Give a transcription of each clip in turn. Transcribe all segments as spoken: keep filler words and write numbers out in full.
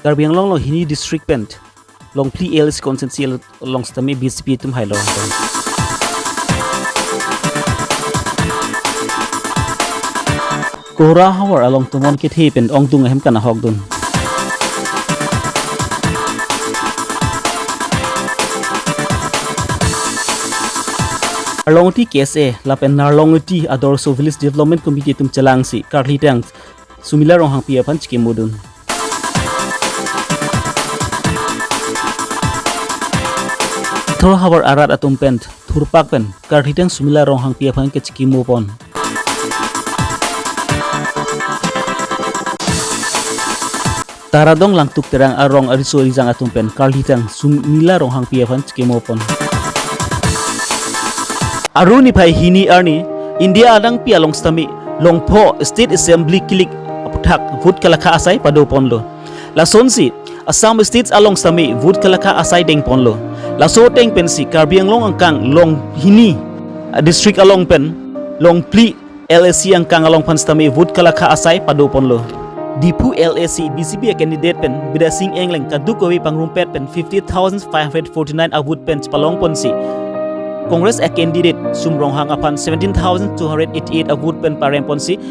Karbi Anglong along hini district pen longphli L A C constituency along sitame B J P atum hailo. Kohora havar along tomon kethe pen ongdung ahem kanahokdun. Arlongti K S A lapen Arlongti Adorso Village Development Committee atum chelangsi karlitang Sumila Ronghangpi aphan chikimodun. Thor havar arat atum pen thurpak pen karlitang Sumila Ronghangpi aphan kechikimopon. Taradong Langtuk Terang arong ariso arijang atum pen karlitang Sumila Ronghangpi aphan chikimopon. Aru niphai hini arni India adangpi along sitame longpho State Assembly kilik aputhak vote kalakha asai padoponlo. Lasonsi Assam State along sitame vote kalakha asai dengponlo. Laso ateng pensi Karbi Anglong angkang long hini district along pen longphli L A C angkang along aphan sitame vote kalakha asai padoponlo. Diphu L A C B J P a candidate pen Bidyasing Engleng kadokave pangrumpet pen fifty thousand five hundred forty-nine a vote pen chepalongponsi Congress a candidate Sum Ronghang aphan seventeen thousand two hundred eighty-eight a vote pen paremponsi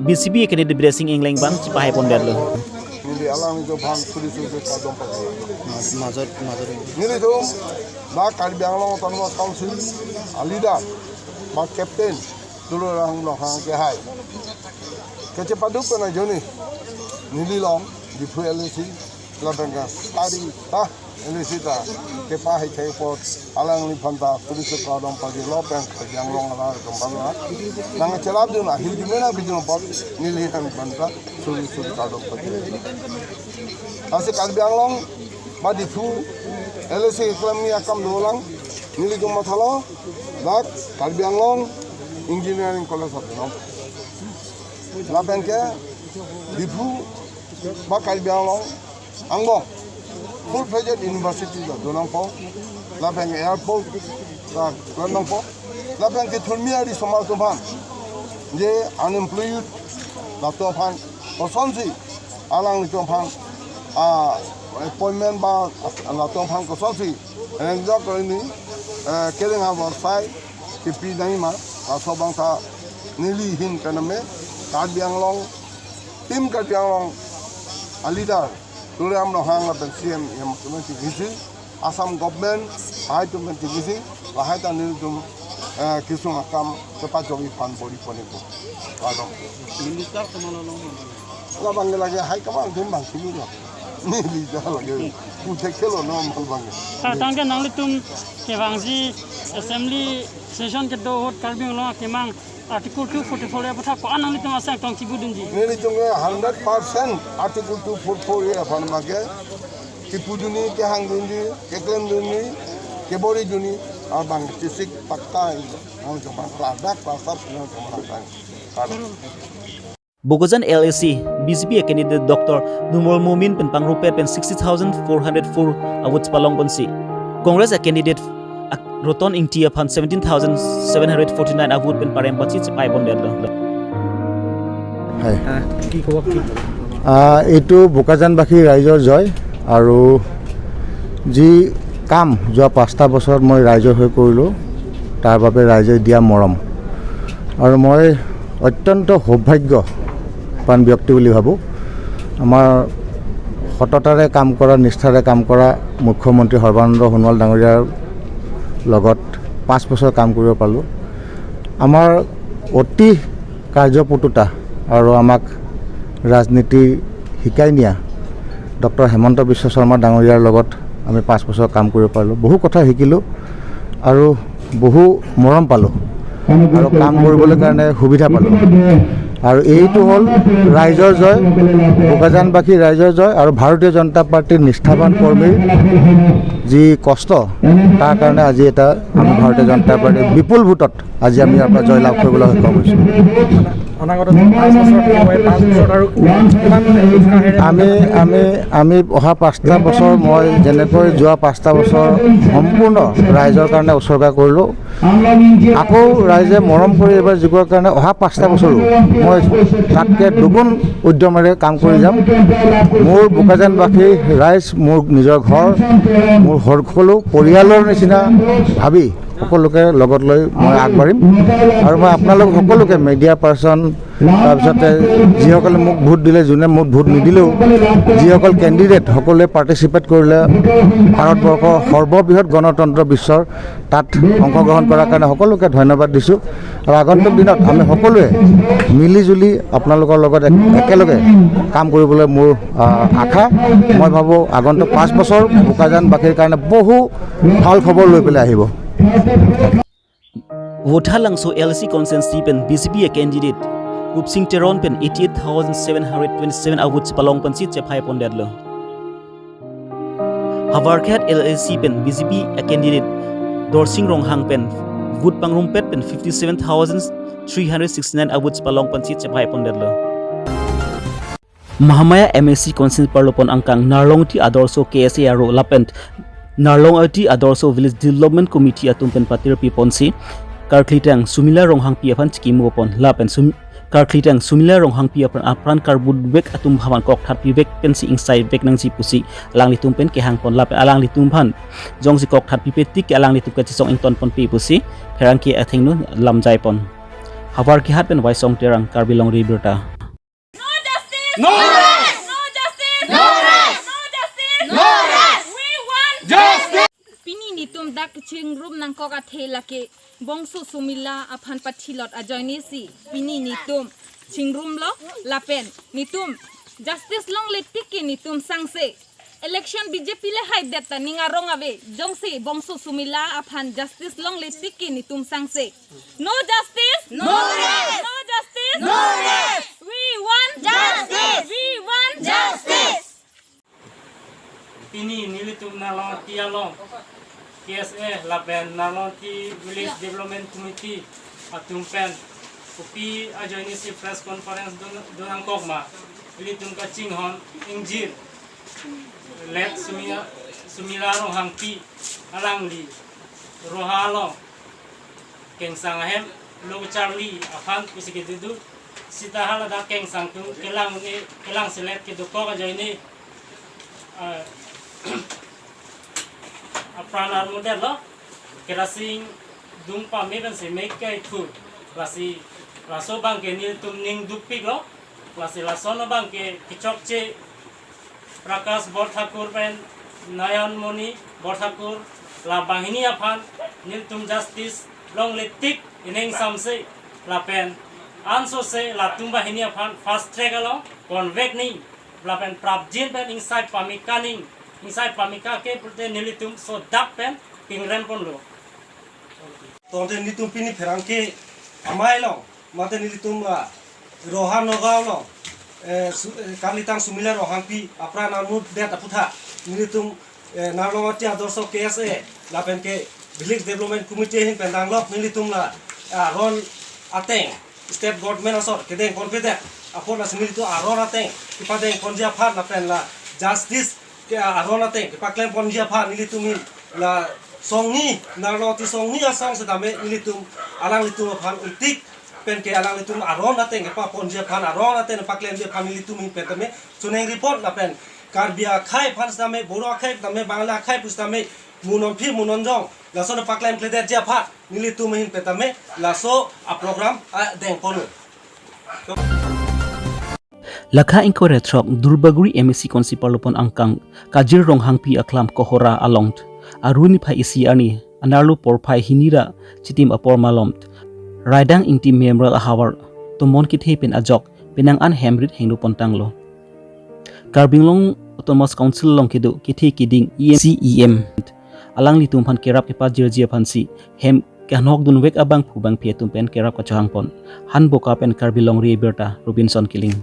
B J P a candidate Bidyasing Engleng abang chepahaipondetlo. Neli alanglitum aphan suri suri kardom pajir. Mas-, major, major. Nelitum ba Karbi Anglong Autonomous Council a leader ba captain Tuliram Ronghang kehai. Kachepadu pen ajoine neli along Diphu L A C lapen ke sari ta L A C ta kepahai thai apot alangliphan ta suri suri kardom pajirlo pen Karbi Anglong arat atum aphan nangchelapdun ahirjume nangpidun apot neli alangliphan ta suri suri kardom pajir. Lasi Karbi Anglong ba Diphu L A C keklemji akam dolang, nelitum mathalo dak Karbi Anglong Engineering College atum. Lapen ke Diphu ba Karbi Anglong angbong full-fledged university ta donangpo. Lapen airport ta donangpo. Lapen kethurmi ari somar atum aphan, je unemployed latum aphan kosonsi alanglitum aphan, ah, appointment ba latum aphan kosonsi rengdok kori ni, eh, kereng havar asai kepi nangji ma, laso abang ta neli ahin kaname Karbi Anglong, Team Karbi Anglong a leader Tuliram Ronghang lapen C M atum pen tikisi, Assam government hai atum pen tikisi, lahai ta nelitum, eh, kesung akam kepachongji aphan bor-i pon-ikpo. Kardom. Minister komat along? Labang ke lake hai kemang atum abang kimi lo. Neli ta lake putheklong non mal abang ke. Sir, tangke nanglitum kevangji assembly session kedo ahut Karbi Anglong akemang Article two forty-four A aputhak ko-an nanglitum asai tong kibudunji? Nelitum ke hundred percent Article two forty-four A aphan abang ke kibudunji, kehangdunji, keklemdunji, keboridunji, abang ke chesik pakka, nangchomang ladak pasap nangchomang ladak. Bokajan L A C B J P a candidate Doctor Nurmal Momin pen pangrumpet pen sixty thousand four hundred four a vote palongponsi Congress a candidate ak-, Roton Ingti aphan seventeen thousand seven hundred forty-nine a vote pen paremponsi chepahaipondetlo. হয়। আহ, কি খবৰ, কি? আহ, এইটো বোকাজানবাসী ৰাইজৰ জয় আৰু যি কাম যোৱা পাঁচটা বছৰত মই ৰাইজৰ হৈ কৰিলোঁ, তাৰ বাবে ৰাইজে দিয়া মৰম। আৰু মই অত্যন্ত সৌভাগ্যৱান ব্যক্তি বুলি ভাবোঁ। আমাৰ সততাৰে কাম কৰা, নিষ্ঠাৰে কাম কৰা মুখ্যমন্ত্ৰী সৰ্বানন্দ সোণোৱাল ডাঙৰীয়াৰ লগত পাঁচ বছৰ কাম কৰিব পালোঁ। আমাৰ অতি কাৰ্যপটুতা আৰু আমাক ৰাজনীতি শিকাই নিয়া ডক্টৰ হিমন্ত বিশ্ব শৰ্মা ডাঙৰীয়াৰ লগত আমি পাঁচ বছৰ কাম কৰিব পাৰিলোঁ। বহু কথা শিকিলোঁ আৰু বহু মৰম পালোঁ আৰু কাম কৰিবলৈ কাৰণে সুবিধা পালোঁ। আৰু এইটো হ'ল ৰাইজৰ জয়, বোকাজানবাসী ৰাইজৰ জয় আৰু ভাৰতীয় জনতা পাৰ্টীৰ নিষ্ঠাৱান কৰ্মীৰ যি কষ্ট, তাৰ কাৰণে আজি এটা আমি ভাৰতীয় জনতা পাৰ্টীৰ বিপুল ভোটত আজি আমি ইয়াৰ পৰা জয়লাভ কৰিবলৈ সক্ষম হৈছোঁ। অনাগত পাঁচ বছৰ, পাঁচ বছৰ আৰু কিমান উৎসাহেৰে আমি, আমি, আমি অহা পাঁচটা বছৰ মই যেনেকৈ যোৱা পাঁচটা বছৰ সম্পূৰ্ণ ৰাইজৰ কাৰণে উৎসৰ্গা কৰিলোঁ, আকৌ ৰাইজে মৰম কৰি এইবাৰ জিকোৱাৰ কাৰণে অহা পাঁচটা বছৰো মই তাতকৈ দুগুণ উদ্যমেৰে কাম কৰি যাম। মোৰ বোকাজানবাসী ৰাইজ মোৰ নিজৰ ঘৰ, মোৰ সকলো পৰিয়ালৰ নিচিনা ভাবি সকলোকে লগত লৈ মই আগবাঢ়িম। আৰু মই আপোনালোক সকলোকে, মিডিয়া পাৰ্চন, তাৰপিছতে যিসকলে মোক ভোট দিলে, যোনে মোক ভোট নিদিলেও, যিসকল কেণ্ডিডেট সকলোৱে পাৰ্টিচিপেট কৰিলে ভাৰতবৰ্ষৰ সৰ্ববৃহৎ গণতন্ত্ৰ বিশ্বৰ, তাত অংশগ্ৰহণ কৰাৰ কাৰণে সকলোকে ধন্যবাদ দিছোঁ। আৰু আগন্তুক দিনত আমি সকলোৱে মিলি জুলি আপোনালোকৰ লগত এক-, একেলগে কাম কৰিবলৈ মোৰ, আহ, আশা। মই ভাবোঁ আগন্তুক পাঁচ বছৰ বোকাজানবাসীৰ কাৰণে বহু ভাল খবৰ লৈ পেলাই আহিব। Vothatlangso L A C constituency pen B J P a-candidate Rupsing Teron pen eighty-eight thousand seven hundred twenty-seven a-vote si palong pensi chephai pondetlo. Howraghat L A C pen B J P a-candidate Dorsing Ronghang pen vote pangrumpet pen fifty-seven thousand three hundred sixty-nine a-vote si palong pensi chephai pondetlo. Mahamaya M A C constituency parlopon angkang Narlongti Adorsho K S A aro lapen Narlongti Adorsho Village Development Committee atum pen patir piponsi karklitang Sumila Ronghangpi aphan chikimo pon lapen Sum-, karklitang Sumila Ronghangpi aphan apran karbut vek atum aphan kokthat pivek pensi ingsai vek nangji pusi alanglitum pen kehang pon lapen alanglitum aphan jongsi kokthat pipe tik alanglitum kachisong ington ponpe pusi pherangke athengno lamjai pon. Howraghat pen Waisong Terang, Karbi Longri Abirta. No justice! No rest! No justice! No rest! No justice! No rest! We want justice! Pini netum dak chingrum nangkok athe lake bongso Sumila aphan pathilot ajoine si pini netum chingrumlo lapen netum justice longle tik ke netum sangse. Election B J P le haidet ta ning arong ave. Jongsi bongso Sumila aphan justice longle tik ke netum sangse. No justice. No rest. No justice. No rest. We want justice. We want justice. Pini nelitum Narlongti along K S A lapen Narlongti Village Development Committee atum pen kopi ajoine si press conference dun, dun nangkok ma. Nelitum kachinghon ingjir. Late Sumila, Sumila Ronghangpi alangli Roha along kengsang ahem lo kacharli aphan pusi kedo do. Seta haladak kengsang atum kelang un-e, kelang selet kedokok ajoine, eh, apran armudetlo. Kerasing dung pame pensi mek kaithu. Lasi laso abangke nelitum ning dukpiklo. Lasi lason abangke kechokche Prakash Borthakur pen Nayanmoni Borthakur la banghini aphan nelitum justice longle tik ining samse lapen ansose latum banghini aphan fast track along convict ni lapen prapjin pen ingsai pameka ni, ingsai pameka ke pulote nelitum sodak pen pingrem ponlo. Tangte nelitum pini pherangke amei along mate nelitum, ah, Roha Nagaon along, eh, Su-, eh, karklitang Sumila Ronghangpi apran armudet aputhak nelitum, eh, Narlongti Adorsho K S A lapen ke Village Development Committee ahin pen danglok nelitum la, ah, aron ateng state government asor kedeng ponpedet apot lasi nelitum aron ateng kepadeng ponji aphan lapen la justice ke aron ateng kepaklem ponji aphan nelitum ahin la songni, Narlongti songni asong setame nelitum alanglitum aphan un-e tik pen ke alanglitum aron ateng kepaponji aphan, aron ateng paklemji aphan nelitum ahin pen tame choningri pon lapen Karbi akhei aphan setame, Boro akhei tame, Bangla akhei pu setame, munon phi munon jong lason paklemkledetji aphan nelitum ahin pen tame laso a-program, ah, deng ponlo. Lakha ingkoi ra throk Durbagori M A C constituency parlopon angkang Kajir Ronghangpi aklam Kohora along arni phai isi arni anerlo porphai hini ra chitim apor malom Raidang Ingti Memorial ahavar tomon kethe pen ajok penang an hem rit hingno pontanglo. Karbi Anglong Autonomous Council along kedo kethe keding E M C E M alanglitum aphan kerap kepajirji aphansi hem kanghok dunvek abangphu bangphi atum pen kerap kachohang pon. Hanboka pen Karbi Longri Abirta, Robinson Killing.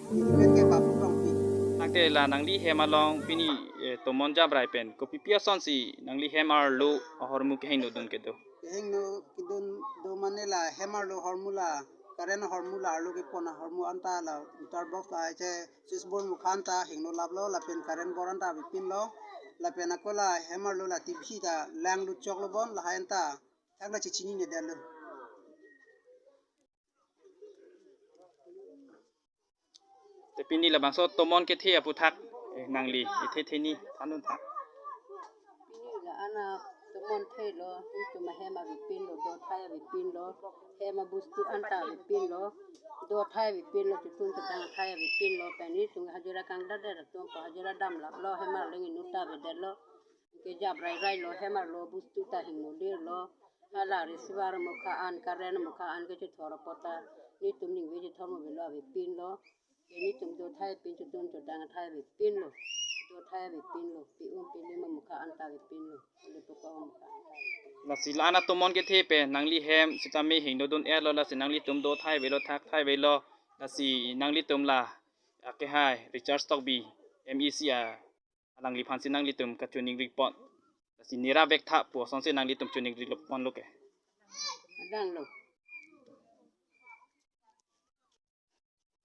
Pen ke Bapu Rongpi. Tangte la nangli hem along pini, eh, tomon jabrai pen kopipi asonsi nangli hem arlo ahormu kehingno dun kedo? Kehingno kedun do mane la hem arlo ahormu la, current ahormu la, arlo kepon ahormu anta la, meter box la, eche switch board mukha anta hingno laplo, lapen current board anta avepinlo, lapen ako la hem arlo la T V ta langlut choklo bon, lahai anta thakna chechinine detlo. Te pini labangso tomon kethe aputhak, eh, nangli kethe theni thandun tha. Pini la-an a tomon thelo, itum ahem avepinlo, dothai avepinlo, hem abostu anta avepinlo, dothai avepinlo, chotun chotang athai avepinlo, pini itum hajira kangdade atum ko hajira damlaplo, hem arlo inut ta avedetlo. Ke jabrai railo, hem arlo abostu ta hingno detlo. Hala receiver mukha an, current mukha an kechethor apot ta nelitum ningve chethor mo avelo, avepinlo. Ke nelitum dothai pin, chotun chotang athai avepinlo. Dothai avepinlo. Pi-um pilim mukha anta avepinlo. Lepo ko mukha anta avepinlo. Lasi la-an a tomon kethe pen nangli hem sitame hingno dun-etlo, lasi nanglitum dothai avelo, thakthai avelo. Lasi nanglitum la akehai Richard Tokbi, M E C a alangliphansi nanglitum kachiningri pon. Lasi nira vek tha pu asonsi nanglitum chiningri lo ponlo ke. Adang lo.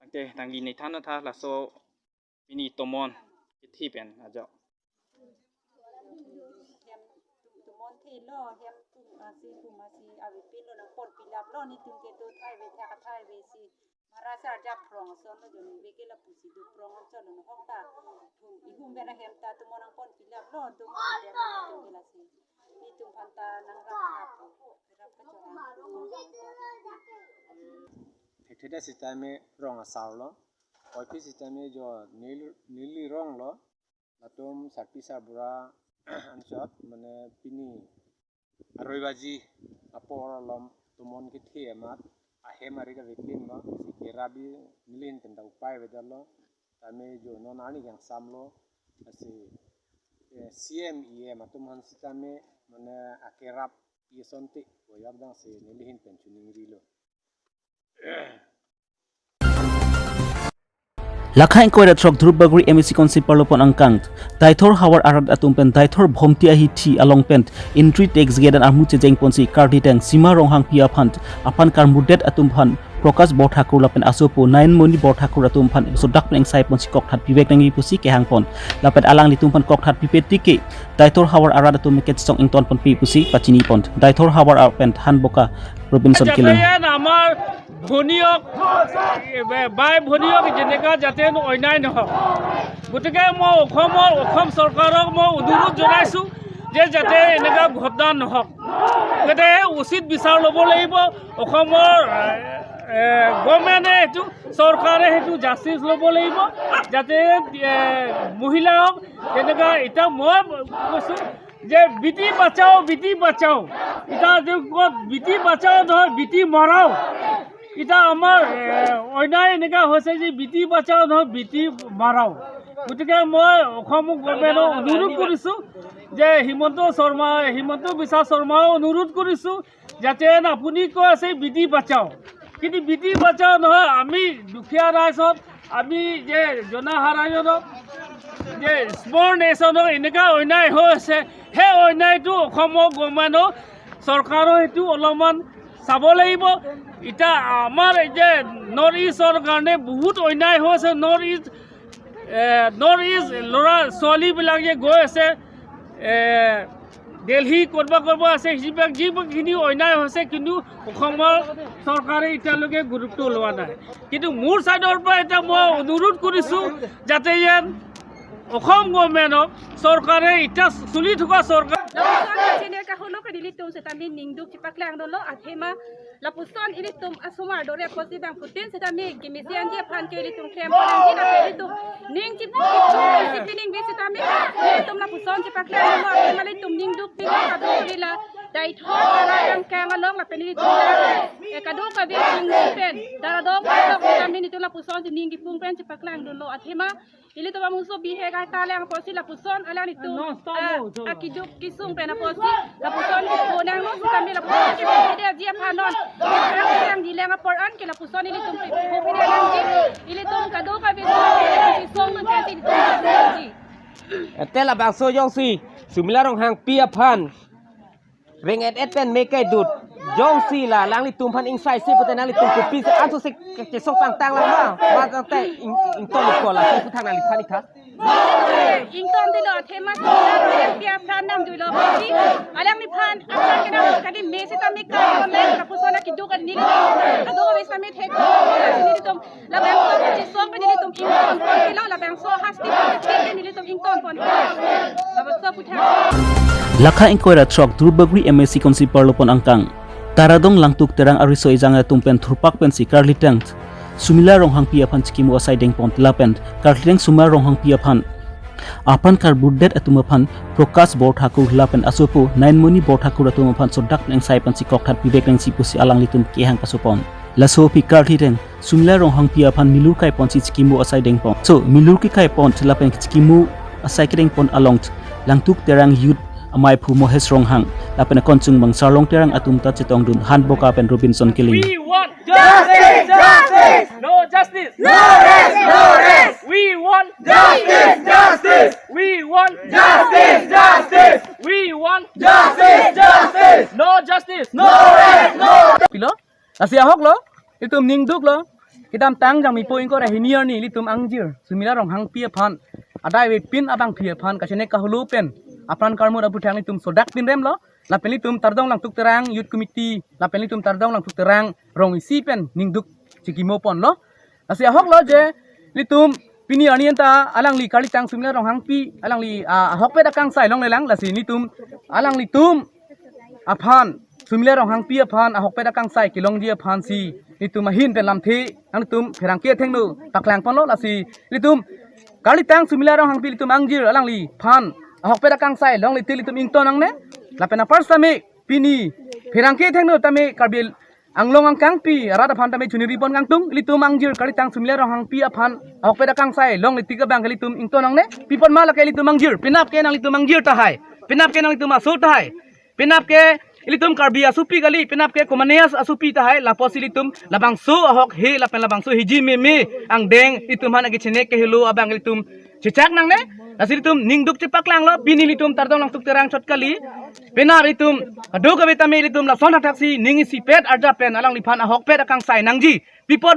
Tangte nangli ne than tha laso pini tomon kethe pen ajo. Hem tomon thelo, hem tum asi tum asi avepinlo, nangponpilaplo, nelitum ke dothai ave, thakthai avesi. Mara sa arjap prong ason lo, joni veke lapusi do prong an cholo no hok ta. Ihum bena hem ta tomon nangponpilap lo, tomon bena tum gelasi. Itum aphan ta nangrap rap, rap kachorang. Thekthe sitame rong asar lo. Koipi sitame jo neli, neli rong lo. Latum sarpi sarbura anchot, mane pini aroi baji apor alom tomon kethe amat ahem ari kavepinlo, si kerap bi nelihin pen ta upai avedetlo, tame jo non arni kangsam lo, lasi, eh, C M, E M atum aphan sitame mane akerap pi asonte koyap dang si nelihin pen chiningrilo. Lakha ingkoi ra throk Dhurubagori M A C council parlo pon angkang Deithor havar arat atum pen Deithor Bhomti ahithi along pen entry tax gate an armu chejeng ponsi kartitang Sima Ronghangpi aphan, aphan karmudet atum aphan Prakash Borthakur lapen asopo Nayanmoni Borthakur atum aphan sodak pen engsai ponsi kokthat pivek nangji pusi kehang pon. Lapen alanglitum aphan kokthat pipe tike Deithor havar arat atum ke chesong ington ponpe pusi pachini pon. Deithor havar pen Thanboka Robinson Killing. যাতে ইয়াত আমাৰ ভনীয়েক, এ, বাই ভনীয়েক যেনেকা যাতে অন্যায় নহওক। গতিকে মই অসমৰ, অসম চৰকাৰক মই অনুৰোধ জনাইছোঁ যে যাতে এনেকুৱা ঘটনা নহওক। যাতে উচিত বিচাৰ ল'ব লাগিব অসমৰ, এ, এ, গভৰ্ণমেণ্টে, এইটো চৰকাৰে সেইটো জাষ্টিচ ল'ব লাগিব, যাতে, এ, মহিলাওক যেনেকা এতিয়া মই কৈছোঁ, যে বেটি বাচাও, বেটি বাচাও। এতিয়া যে ক'ত বেটি বাচাও নহয়, বেটি মৰাও। এতিয়া আমাৰ, এ, অন্যায় এনেকা হৈছে যে বেটি বাচাও নহয়, বেটি মাৰাও। গতিকে মই অসম গভৰ্ণমেণ্টক অনুৰোধ কৰিছোঁ যে হিমন্ত শৰ্মা, হিমন্ত বিশ্ব শৰ্মাও অনুৰোধ কৰিছোঁ যাতে আপুনি কৈ আছে বেটি বাচাও, কিন্তু বেটি বাচাও নহয়, আমি দুখীয়া ৰাইজত আমি যে জনসাধাৰণক যে স্মল নেশ্যনক এনেকা অন্যায় হৈ আছে, সেই অন্যায়টো অসমৰ গভৰ্ণমেণ্টৰ চৰকাৰে সেইটো অলপমান চাব লাগিব। এতিয়া আমাৰ এই যে নৰ্থ ইষ্টৰ কাৰণে বহুত অন্যায় হৈ আছে। নৰ্থ ইষ্ট, এ, নৰ্থ ইষ্ট ল'ৰা ছোৱালীবিলাক যে গৈ আছে, এ, দেলহি ক'ৰবাত ক'ৰবাত আছে, সেইবিলাক যিখিনি অন্যায় হৈছে, কিন্তু অসমৰ চৰকাৰে এতিয়ালৈকে গুৰুত্ব লোৱা নাই। কিন্তু মোৰ চাইডৰ পৰা এতিয়া মই অনুৰোধ কৰিছোঁ যাতে ইয়াত অসম গভৰ্ণমেণ্টক চৰকাৰে এতিয়া চলি থকা চৰকাৰ Sini kahulu ke nelitum sitame ningduk chepaklang dolo, athema lapuson ilitum asomar dore apotsi bangphutin sitame gimisi anji aphan ke ilitum klem pon anji, lapen ilitum ning chip chip chip pining bi sitame ilitum lapuson chepaklang dolo, athema ilitum ningduk pini kadokave la Deithor kang kang along lapen ilitum, eh, kadokave ningduk pen daradok sitame ilitum lapuson si ning kipung pen chepaklang dolo, athema ilitum amuso bihek arta lang apotsi lapuson alanglitum, ah, akiduk kisung pen apotsi lapuson kipu nanglo sitame lapuson kipu dia dia phanon. Ang yang dile Yang apor an ke lapuson ilitum pi-, pi-, pi-, ilitum kadokave song kasi ilitum kasi. Ante labangso jongsi Sumila Ronghangpi aphan reng-et-et pen me kaidut. Jongsi la alanglitum aphan ingsaisi pute nanglitum kopi se anso se ke-, kesong pangtang lang ma. Ma tangte ing-, ington ko lasi puthak nangliphan ikha. Ington dilo athema si alanglipi apran namdunlo si alangliphan apran kenam kadi me sita me kai online lapuson akiduk an neli. Kadokave sami thek. Lasi nelitum labangso kachisong pen nelitum ington pon pilo, labangso hasti pon pilo, nelitum ington pon pilo. Labangso puthak. Lakha ingkoi ra throk Duarbagori M A C constituency arlo pon angkang Taradong Langtuk Terang ariso ejang atum pen thurpak pensi karlitang Sumila Ronghangpi aphan chikimo asai dengpon lapen karlitang Sumila Ronghangpi aphan apran karburdet atum aphan Prakash Borthakur lapen asopo Nainmoni Borthakur atum aphan sodak nengsai pensi kokthat pivek nangji pusi alanglitum kehang pasopon. Laso aphi karlitang Sumila Ronghangpi aphan milur kaiponsi chikimo asai dengpon. So, milur kekaipon lapen chikimo asai kedengpon along Langtuk Terang Youth amaiphu Mohesh Ronghang lapen akon chungbang Sarlong Terang atum ta chetongdun, Hanboka pen Robinson Killing. We want justice! Justice! No justice! No rest! No rest! We want justice! Justice! Justice! We want justice! Justice! Justice! We want justice! Justice! Justice! No justice! No rest! No pilo. Lasi ahok lo, itum ningduk lo. Kedamtang Jangmipo ingkoi ra hini arni ilitum angjir Sumila Ronghangpi aphan, adai avepin abangpi aphan kachene kahulu pen apran karmut aputhak ilitum sodak pinrem lo. Lapen ilitum Taradong Langtuk Terang Youth Committee, lapen ilitum Taradong Langtuk Terang rong isi pen ningduk chikimo ponlo. Lasi ahok lo je ilitum pini arni anta alangli karlitang Sumila Ronghangpi alangli, ah, ahokpet akangsai longlelang, lasi ilitum alanglitum aphan, Sumila Ronghangpi aphan ahokpet akangsai kelongji aphansi ilitum ahin pen lamthe nangtum pherangke athengno paklang ponlo. Lasi ilitum karlitang Sumila Ronghangpi ilitum angjir alangliphan ahokpet akangsai longle tik ilitum ington nangne. Lapen apar sami pini pherangke athengno tame Karbi Anglong angkangpi arat aphan tame chuniri pon kangtung, ilitum angjir karlitang Sumila Ronghangpi aphan ahokpet akangsai longle tik abang ilitum ington nangne. Pi apot ma lake ilitum angjir, penap ke nanglitum angjir tahai, penap ke nanglitum aso tahai, penap ke ilitum Karbi asopi kali, penap ke Komane asopi tahai, lapusi ilitum labangso ahok he lapen labangso hiji meme angdeng itum aphan akachene kahulu abang ilitum chechak nangne. Lasi ilitum ningduk chepaklanglo, pini ilitum Taradong Langtuk Terang chot kali. Penap ilitum kadokave tame ilitum lason hakthaksi ning isipet arjap pen alangliphan ahokpet akangsai nangji. Pi apot